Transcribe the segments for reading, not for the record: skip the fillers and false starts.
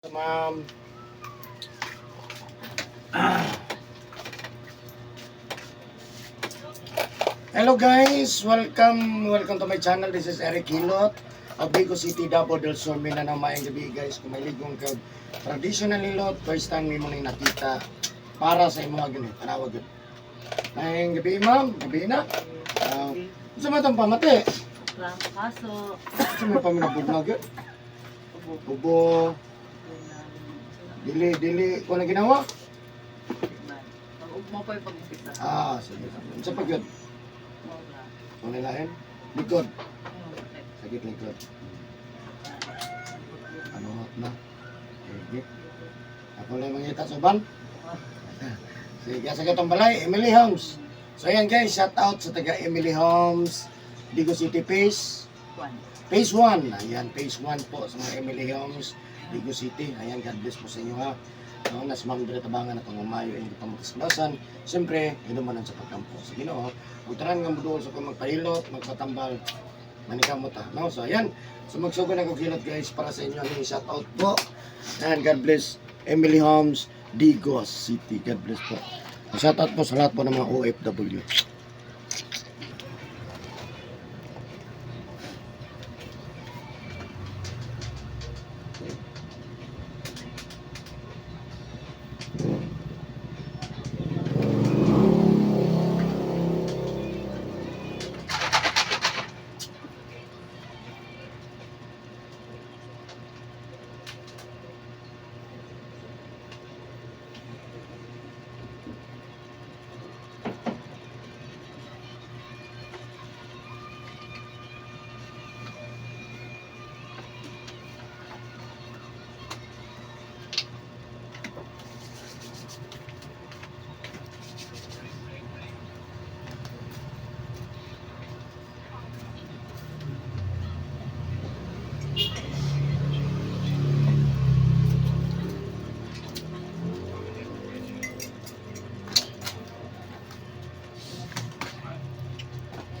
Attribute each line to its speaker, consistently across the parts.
Speaker 1: Ma'am. Hello guys, welcome, welcome to my channel. This is Eric Hilot of Bigo City, Davao del Sur, Mindanao. Maayong gabi, guys. Kung may ligong kag traditional hilot, first time mo nang nakita para sa imo gani. Tanawa gyud. Maayong gabi, ma'am, gabi na. Unsa man tong pamati?
Speaker 2: Kaso,
Speaker 1: Unsa may paminabugna gyud?
Speaker 2: ubo.
Speaker 1: Ubo, dili dili ko na ginawa.
Speaker 2: Pag-ugma pa yung pag-umpisa.
Speaker 1: Ah, sige. Unsa pa gyud?
Speaker 2: Wala.
Speaker 1: Kung nilain? Likod.
Speaker 2: Oo, sakit.
Speaker 1: Sakit likod. Ano na? Sige. Ako lang mangita sa uban. Sige, sa katong balay, Emily Homes. So ayan guys, shout out sa taga Emily Homes, Digo City Phase.
Speaker 2: One.
Speaker 1: Phase 1. Ayan, Phase 1 po sa mga Emily Homes, Digo City. Ayan, God bless po sa inyo ha. No, nas Ma'am Dre Tabangan at ang umayo ay hindi pa makaslasan. Siyempre, inumanan sa pagkampo sa Ginoo. Ug tanan nga moduol sa kung magpahilot, magpatambal, manikamot ha. No? So ayan, so magsugod na kog hilot guys para sa inyo. Ang shout out po. Ayan, God bless Emily Homes, Digos City. God bless po. Shout out po sa lahat po ng mga OFW.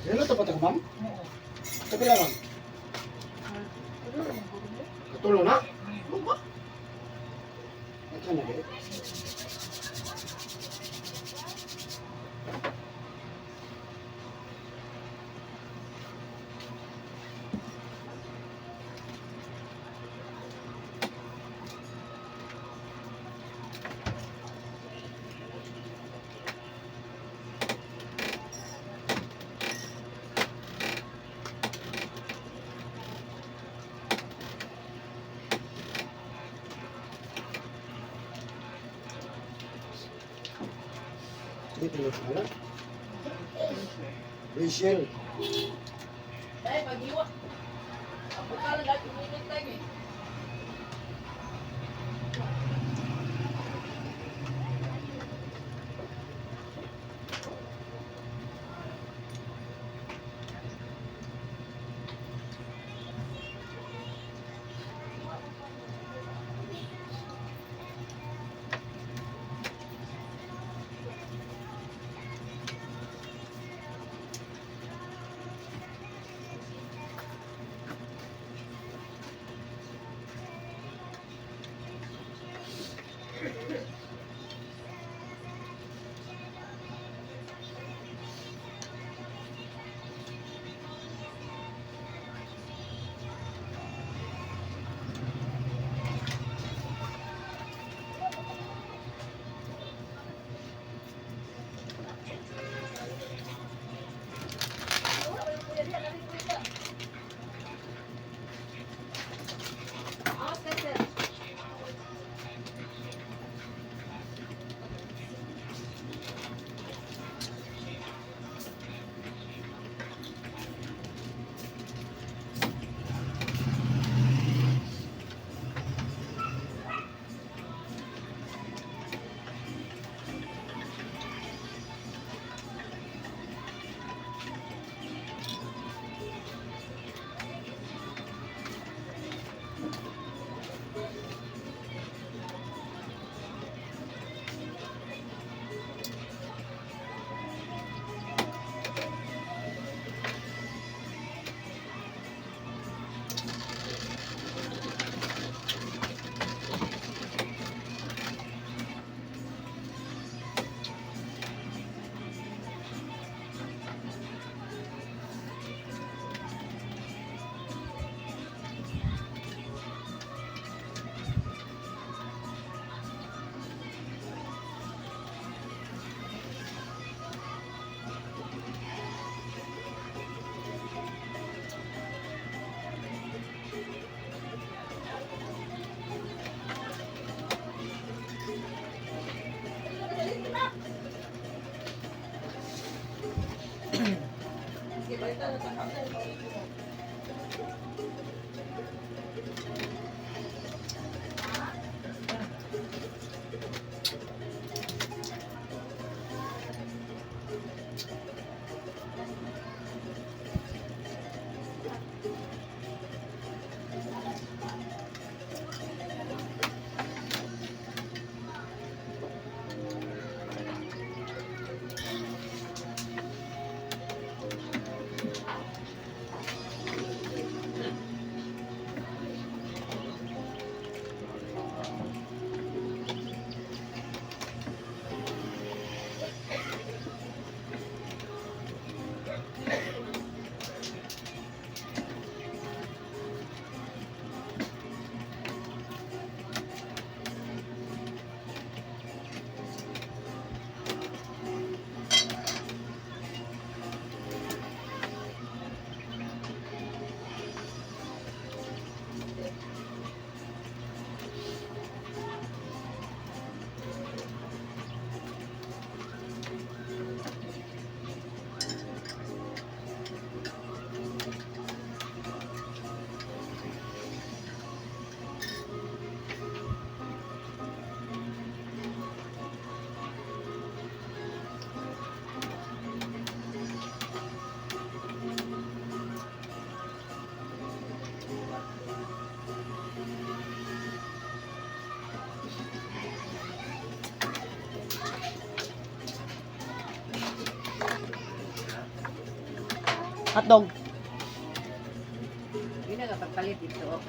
Speaker 1: Hello, tapat ako, ma'am?
Speaker 2: Oo.
Speaker 1: Tabi lang, ma'am. Katulo na? Ano ba? Ito na, eh. Dito na pala. Rachel.
Speaker 2: Dahil pag-iwa. Ako ka lang dahil uminit lang eh. Palitan na sa kanila.
Speaker 3: Hotdog.
Speaker 2: Hindi na kapagpalit dito. Oh.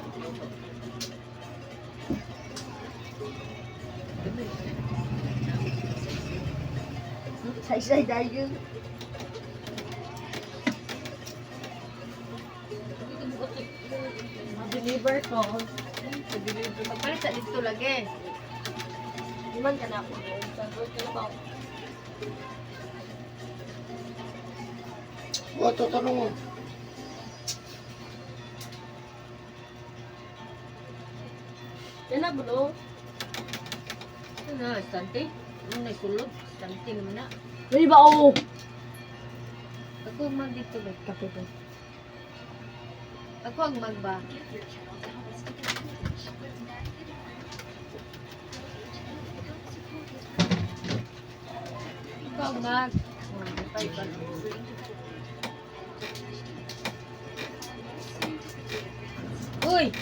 Speaker 3: Say-say dahil.
Speaker 2: Ma-deliver ko. Ma-deliver. Pagpalit sa dito lagi.
Speaker 3: Iman ka na ako. Sa ka na ba?
Speaker 1: O, ito, tanong mo.
Speaker 3: Yan na, bulo.
Speaker 2: Ano, istante? Ano na sulod? Istante naman na.
Speaker 3: Dali ba, oh?
Speaker 2: Ako ang mag dito ba?
Speaker 3: Kape po.
Speaker 2: Ako ang magba. Ako ang mag. Oh, di pa iba. Uy!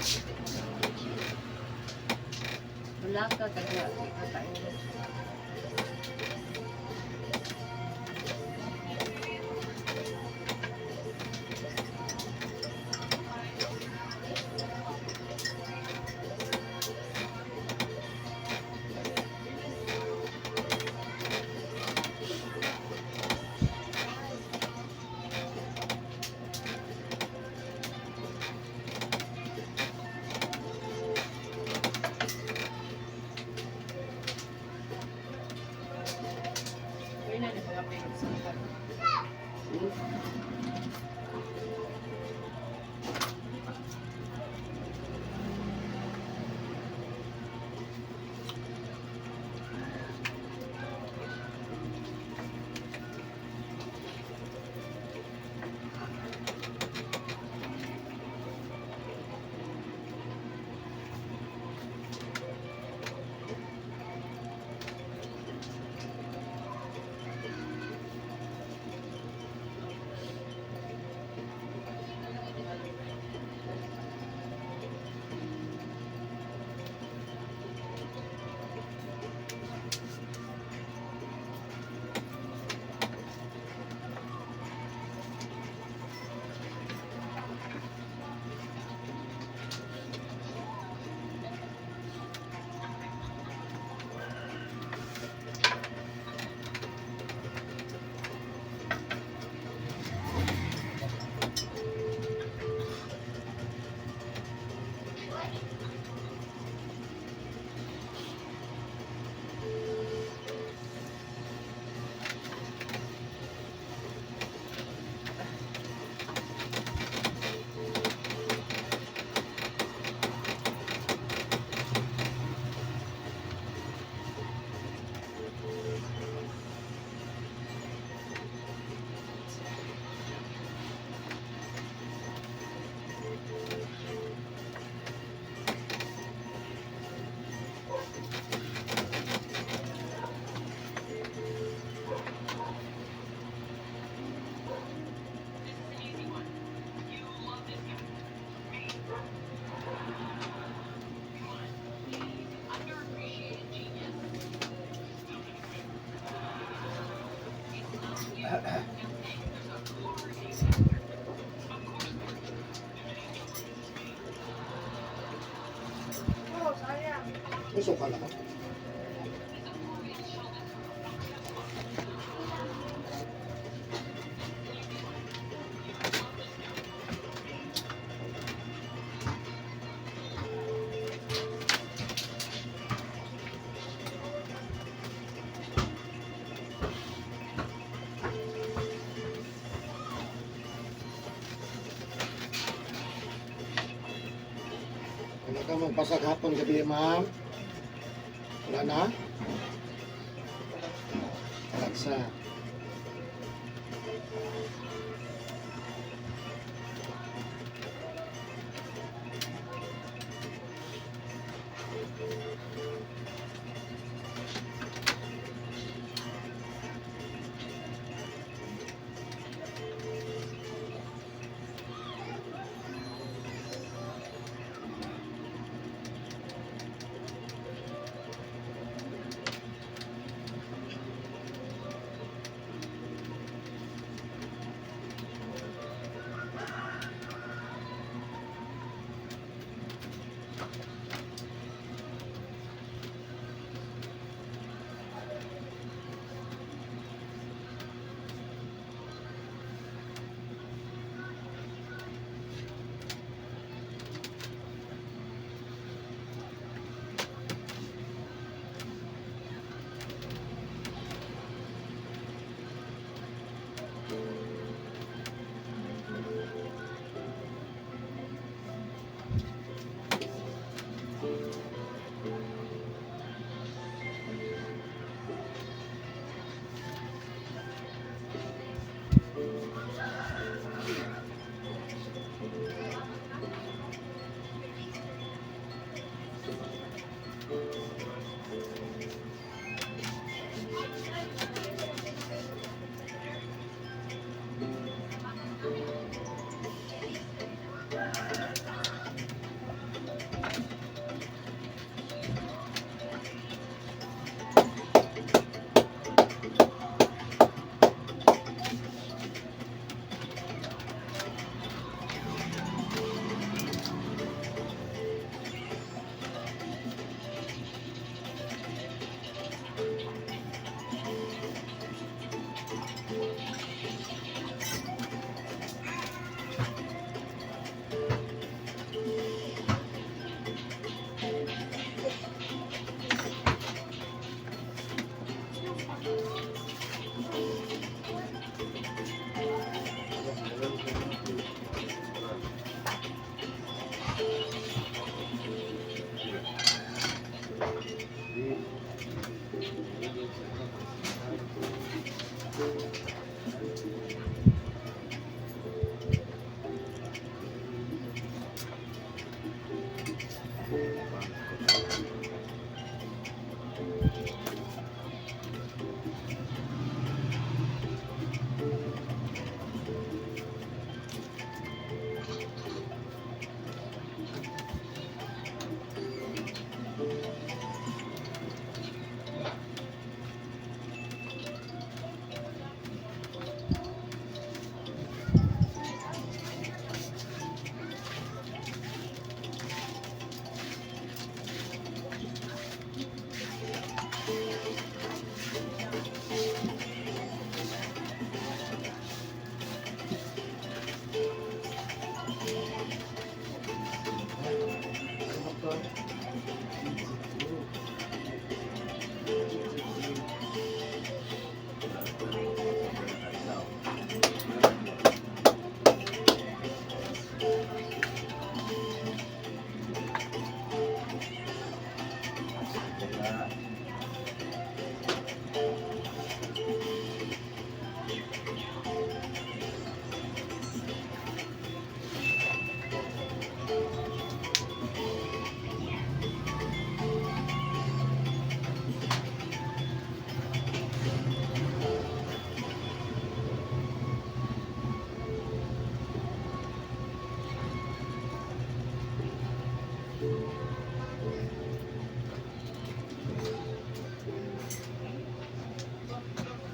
Speaker 2: Wala ka kaya kakain.
Speaker 1: May sukal ako. Wala ka magpasag hapon gabi, ma'am. Wala na? Alaksa.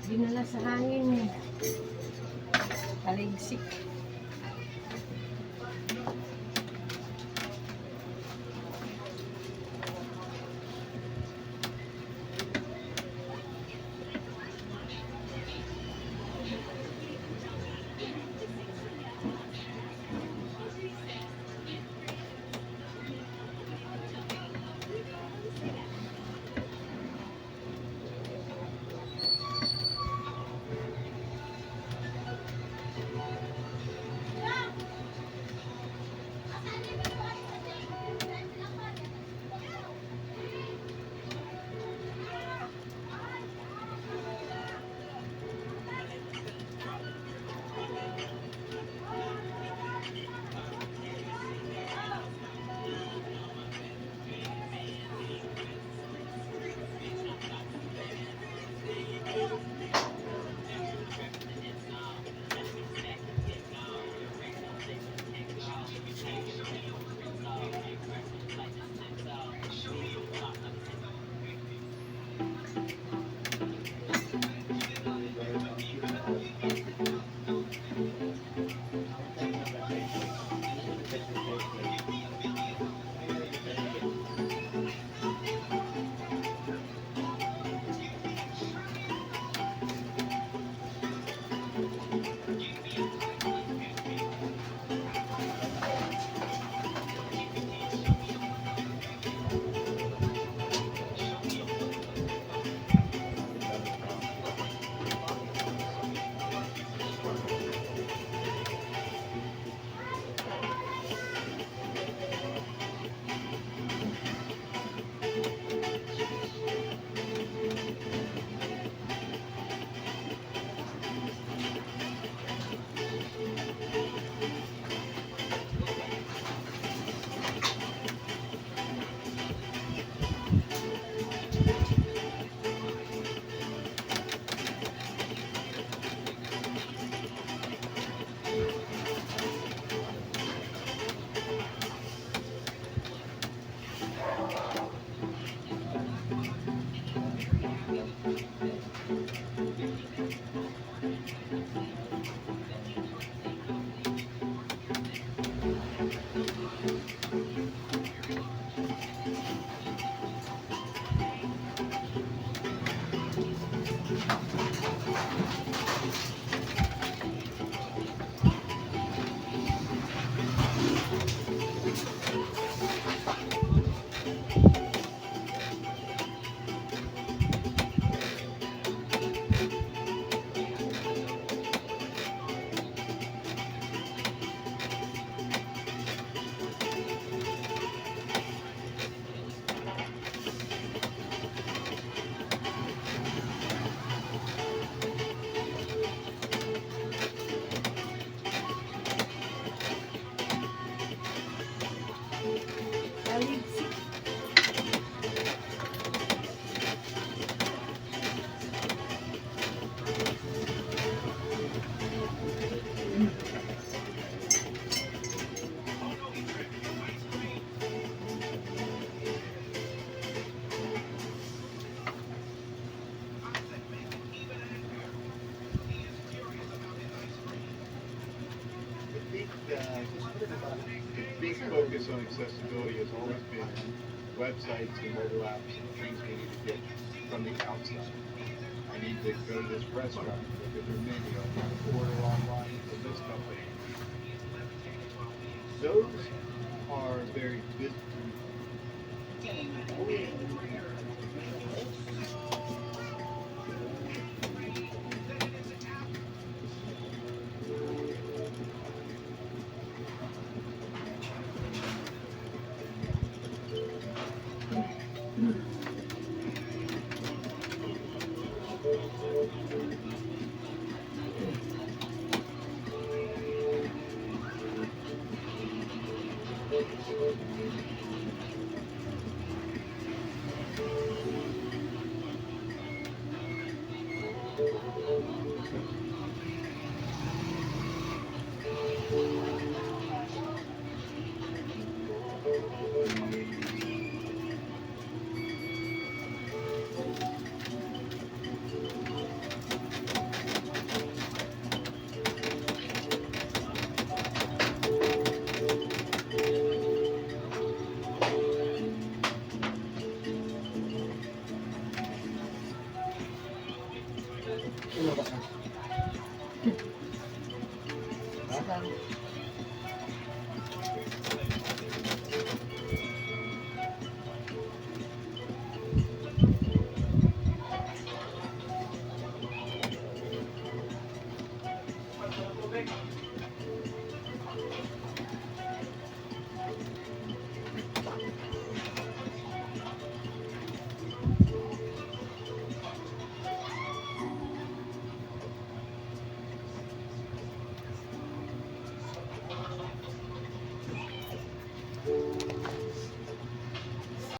Speaker 3: Dinala sa hangin eh. Taligsik. Kaligsik.
Speaker 4: I think the big focus on accessibility has always been websites and mobile apps and things we need to get from the outside. I need to go to this restaurant, look at their menu, I want to order online from this company. Those are very visible.
Speaker 1: Ano ba ka?
Speaker 3: Salamat.